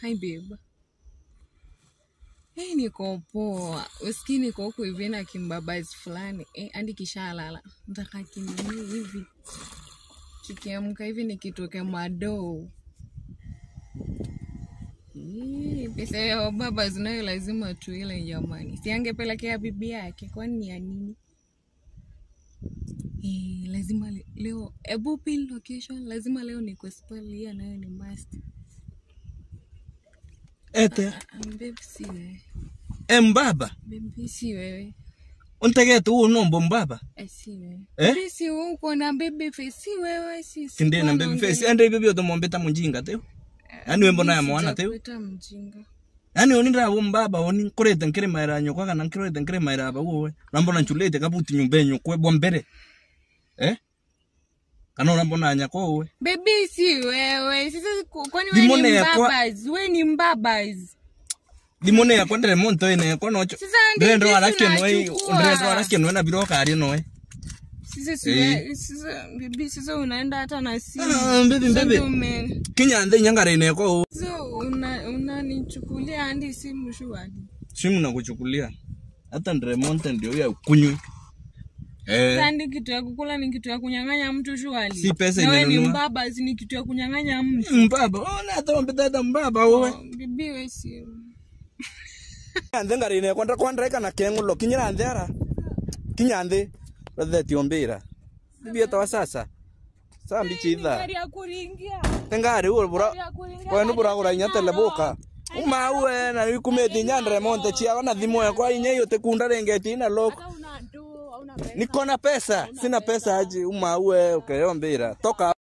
Hi babe. Hey, niko poa. Usikii niko huku hivi na kimbabazi fulani. Hadi kishalala. Nataka kinini hivi. Kikiamka hivi nikitoke madoo. Pesa ya baba zinayo lazima tuile jamani. Si angepelekea bibi yake, kwani ni ya nini? Lazima leo, ebu pin location, lazima leo niko spoil hiyo nayo ni must. Ete. Babe si wewe. Mbaba. Babe si wewe. Untegete huo nombo mbaba? Si wewe. Eh? Babe si wewe uko na baby face, si wewe si. Sinde na baby face. Ende bibi otomombeta mjinga teo. Yaani wewe mbona ya mwana teo? Sijakuita mjinga. Yaani oni ndabo mbaba oni nkorete nkire maira nyokwa kana nkirete nkire maira aba wowe. Rambona nchulete kabuti nyumba nyokwe bombere. Eh? Kana urambona nyako wowe. Baby si wewe. Sasa kwani wewe ni mbabas? Wewe ni mbabas. Limone ya kwendere monto ene kwa nocho. Sasa ndio Ndendo arake noe, ndendo arake noe na biroka ari noe. Sasa si sasa bibi sasa unaenda hata na simu. Bibi bibi. Kinya nde nyangare ene kwa. Sasa unanichukulia andi simu shwari. Simu nakuchukulia. Hata ndre monte ndio ya kunywe. Sasa ndi kitu ya kukula ni kitu ya kunyang'anya mtu shwari. Si pesa imenunua. Wewe ni mbaba, si ni kitu ya kunyang'anya mtu. Mbaba, ona hata mbaba mbaba wewe. Bibi wewe si. Ande ngare ene kwa ndreka na kengulo kinyira ande ara. Kinya ande. Brother tiombira. Bibi etawa sasa. Sasa mbichi idha. Ngari ya kuringia. Ngari uo bura. Kwa nubura gura nyatele boka. Uma uwe na ikumeti nyandre monte chia na thimu yakwa inye yote kunda rengeti na loko. Niko na pesa, sina pesa aje uma uwe ukeombira. Toka.